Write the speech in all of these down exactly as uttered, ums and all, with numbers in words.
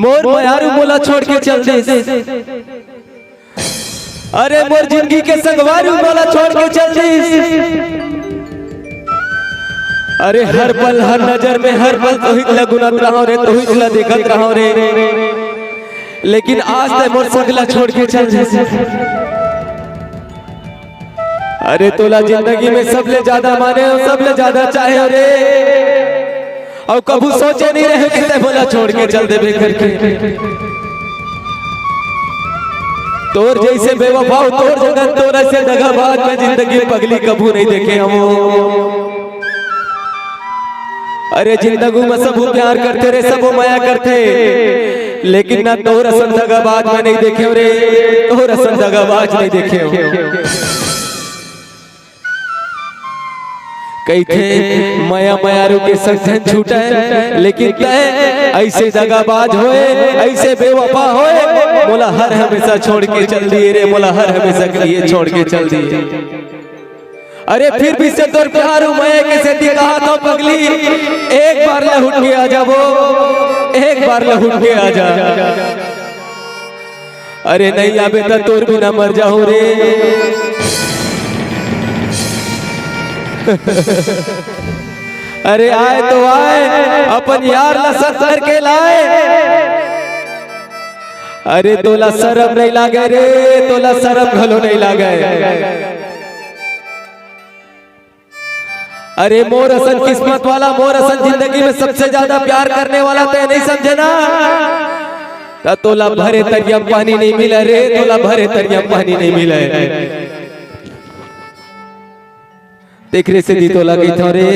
मोर मयारू मोला छोड़ के चल दिस। अरे मोर जिंदगी के संगवारी मोला छोड़ के चल दिस। अरे हर पल हर नजर में हर पल तोहिच ला गुनत रहंव रे, तोहिच ला देखत रहंव रे, लेकिन आज तैं मोर संग ला छोड़ के चल दिस। अरे तोला जिंदगी में सबले ज्यादा माने अउ सबले ज्यादा चाहे रे, अउ कभू सोचे नहीं रहेंव कि तैं मोला छोड़ के चल देबे करके। तोर जइसे बेवफा अउ तोर जइसे, तोर अइसे दगाबाज मैं जिंदगी में पगली कभू नहीं देखे हंव। अरे जिंदगी में सबो प्यार करथे रे, सबो मया करथे, लेकिन ना तोर असन दगाबाज मैं नहीं देखे हंव रे, तोर असन दगाबाज नहीं देखे हंव। कहिथे मया मयारू के संग झन छूटय, लेकिन तैं अइसे दगाबाज होय, अइसे बेवफा होय, मोला हर हमेशा छोड़ के चल दिए रे, मोला हर हमेशा के लिए छोड़ के चल दिए। अरे फिर भी से तोर प्यार अउ मया के सेती कहत हंव पगली, एक बार ले उठ के आ जा वो, एक बार ले उठ के आ जा। अरे नहीं आबे त तोर बिना मर जाहूं रे। अरे आय तो आय, अपन यार ला संग करके लाय। अरे तोला सरम नहीं लागे रे, तोला सरम घलो नहीं लागे। अरे मोर असन किस्मत वाला, मोर असन जिंदगी में सबसे ज्यादा प्यार करने वाला तैं नहीं समझे ना, त तोला भरे तरिया म पानी नहीं मिले रे, तोला भरे तरिया म पानी नहीं मिले। तेखरे सेती तोला कहिथंव रे।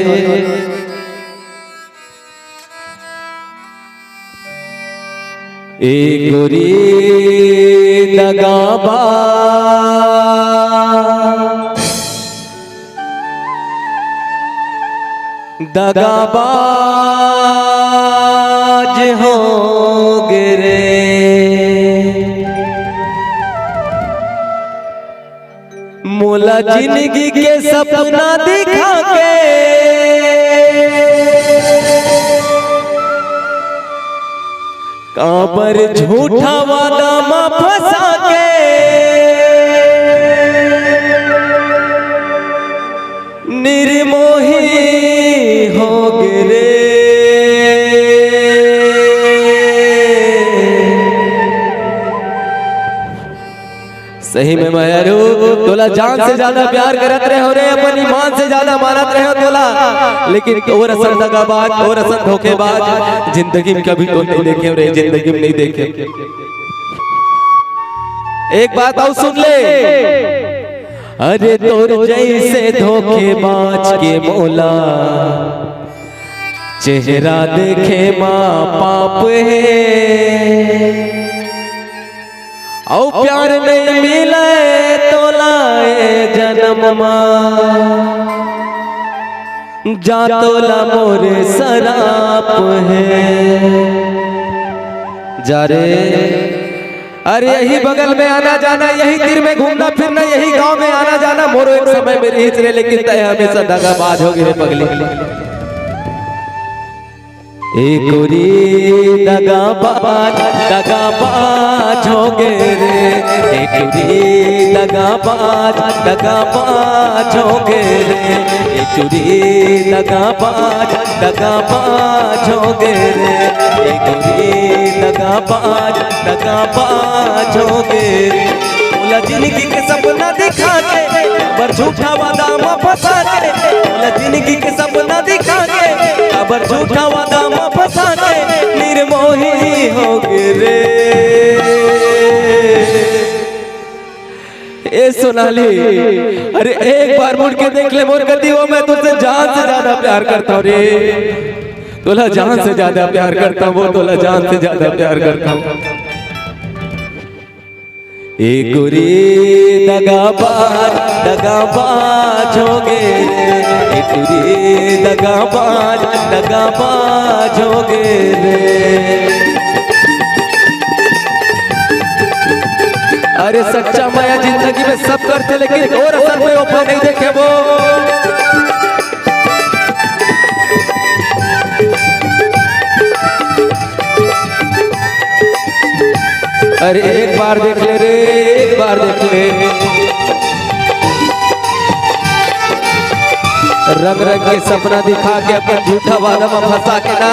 ए गोरी दगाबाज, दगाबाज होगे रे। मोला जिंदगी के सपना दिखा के, काबर झूठा वादा म फंसा के, निर्मोही होगे रे। सही में मयारू, तोला जान से ज्यादा प्यार करत रहेंव रे, अपन ईमान से ज्यादा मानत रहेंव तोला, लेकिन तोर असन दगाबाज, तोर असन धोखेबाज जिंदगी में कभी तो नहीं देखेंव रे, जिंदगी में नहीं देखेंव। एक बात अउ सुन ले, अरे तोर जइसे धोखेबाज के मोला चेहरा देखे मा पाप हे, अउ प्यार नहीं मिले तोला ए जनम मा, जा तोला मोर सराप हे। जा रे, अरे यही बगल में आना जाना, यही तीर में घूमना फिरना, यही गांव में आना जाना, मोरो एक समय में रहिस रे, लेकिन तैं हमेशा दगाबाज होगे रे पगली। ए गोरी दगाबाज, दगाबाज होगे रे। ए गोरी दगाबाज, दगाबाज होगे रे। ए गोरी दगाबाज, दगाबाज होगे रे। ए गोरी दगाबाज, दगाबाज होगे रे। मोला जिंदगी के सपना दिखा के, काबर झूठा वादा म फंसा के। मोला जिंदगी के सपना दिखा के, काबर झूठा वादा म फंसा के, निर्मोही होगे रे। ए सोनाली, अरे एक बार मुड़ के देख ले मोर कती, वो मैं तुझसे जान से ज्यादा प्यार करता हूँ रे। तोला जान से ज्यादा प्यार करता हूँ, वो तोला जान से ज्यादा प्यार करता हूँ। ए गोरी दगाबाज, दगाबाज हो गे रे। ए गोरी दगाबाज, दगाबाज हो गे रे। अरे सच्चा मया जिंदगी में सब करथे, लेकिन ओर असन में वफा नहीं देखे वो। अरे एक बार देख ले रे, एक बार देख ले। रंग रंग के सपना दिखा के अपन झूठा वादा में फंसा के ना।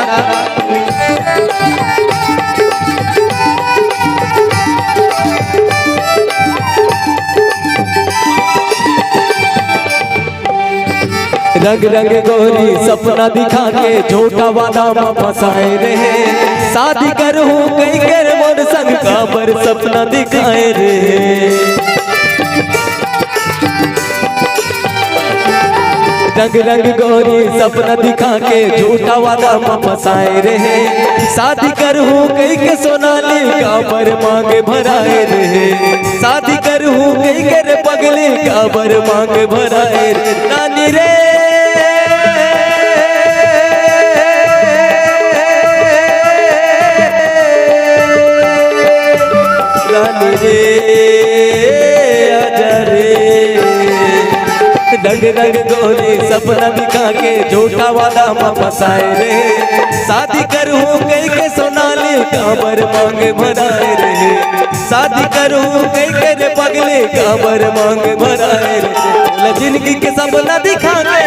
रंग रंग गोरी सपना दिखा के झूठा वादा में फंसाए रहे। शादी करहूं कई कर मोर संग काबर सपना दिखाए रहे। रंग रंग गोरी सपना दिखा के झूठा वादा में फंसाए रहे। शादी करहूं कई के सोनाली काबर मांग भराए रहे। शादी करहूं कई के रे पगली काबर मांग भराए रे। रानी रे, रानी रे, आजा रे। रंग रंग गोरी सपना दिखा के झूठा वादा में फंसाए रे। शादी करहूं कई के सोनाली काबर मांग भराए रे। शादी करहूं कई के रे पगली काबर मांग भराए रे। तोला जिंदगी के सपना दिखा के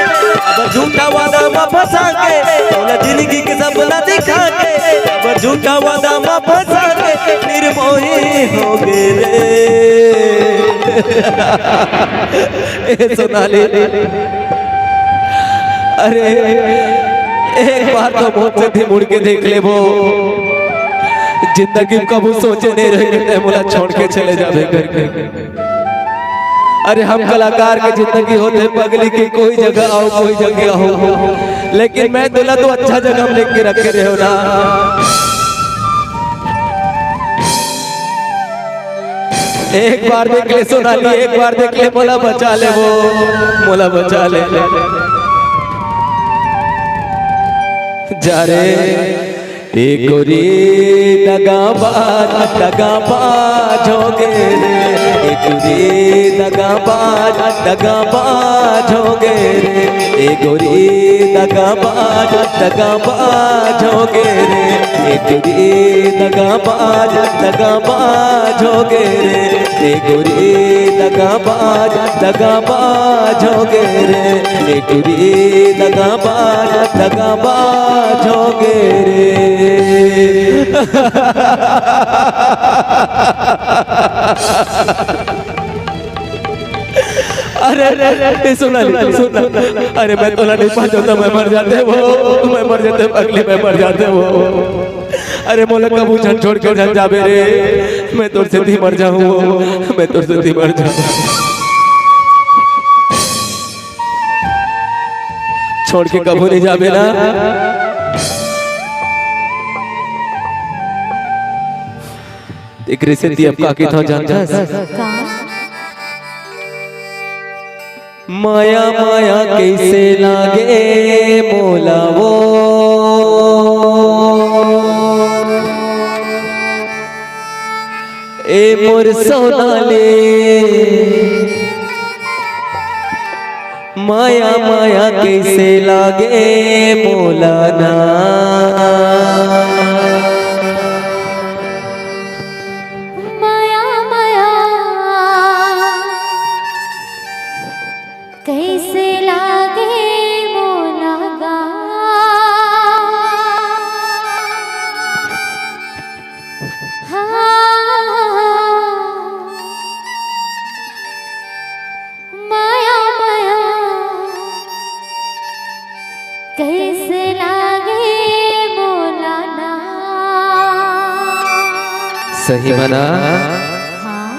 अब झूठा वादा में फंसा के, तोला जिंदगी के सपना दिखा के अब झूठा वादा में फंसा के निर्मोही हो गे रे। ए सोनाली, अरे एक बार तो मोर कती मुड़ के देख ले वो। जिंदगी में कभू सोचे नहीं रहे कि तैं मोला छोड़ के चले जाबे करके। अरे हम कलाकार के जिंदगी होथे पगली के कोई जगह आओ, कोई जगह हो, लेकिन मैं तोला तो अच्छा जगह में लेके रखे रहेंव ना। एक बार देख ले सोनाली, एक बार देख ले, मोला बचा ले वो, मोला बचा ले। जा रे, ए गोरी दगाबाज, दगाबाज हो गे रे। ए गोरी दगाबाज, दगाबाज हो गे रे। ए गोरी दगाबाज, दगाबाज हो गे रे। ए गोरी दगाबाज, दगाबाज हो गे रे। ए गोरी दगाबाज, दगाबाज हो गे रे। ए गोरी दगाबाज, दगाबाज हो गे रे। अरे, अरे, अरे, सुन ना, सुन ना। अरे, मैं तोला नहीं पाहूं त मैं मर जातेंव, मैं मर जातेंव, पगली, मैं मर जातेंव। अरे, मोला कभू झन छोड़ के झन जाबे रे, मैं तोर सेती मर जाहूं, मैं तोर सेती मर जाहूं। छोड़ के कभू नहीं जाबे ना। एकरे सेती अब का कहिथंव जानथस? का? माया माया कइसे लागे मोला वो, ए मोर सोनाली। माया माया कइसे लागे मोला ना। माया माया कइसे लागे मोला गा। हाँ। माया माया कइसे लागे मोला ना। सही म ना? हाँ।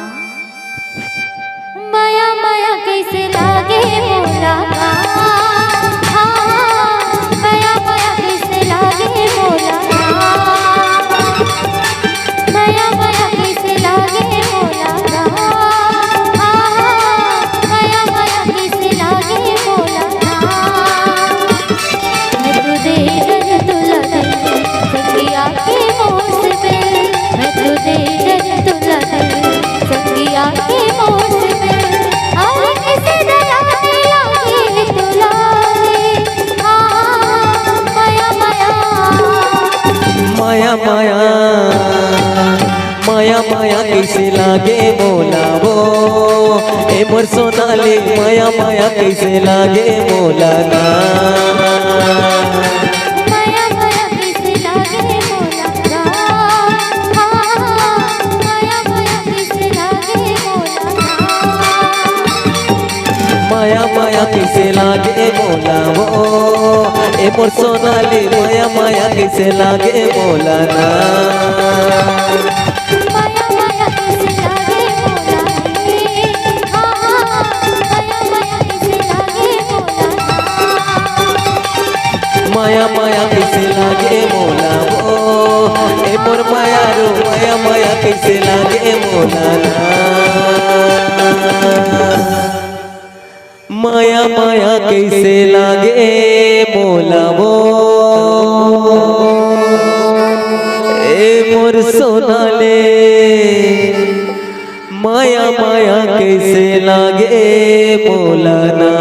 माया, माया माया कइसे लागे मोला वो, ए मोर सोनाली, माया माया कइसे लागे मोला ना। माया माया कइसे लागे मोला ना। हाँ, माया माया कइसे लागे मोला ना। माया माया कइसे लागे मोला वो, ए मोर सोनाली, माया माया कइसे लागे मोला ना। माया माया कइसे लागे मोला रे। हाँ, माया माया कइसे लागे मोला ना। माया माया कइसे लागे मोला वो, ए मोर माया रो, माया माया कइसे लागे मोला ना। माया माया कइसे लागे मोला वो, ए मोर सोनाले। माया माया कइसे लागे मोला ना।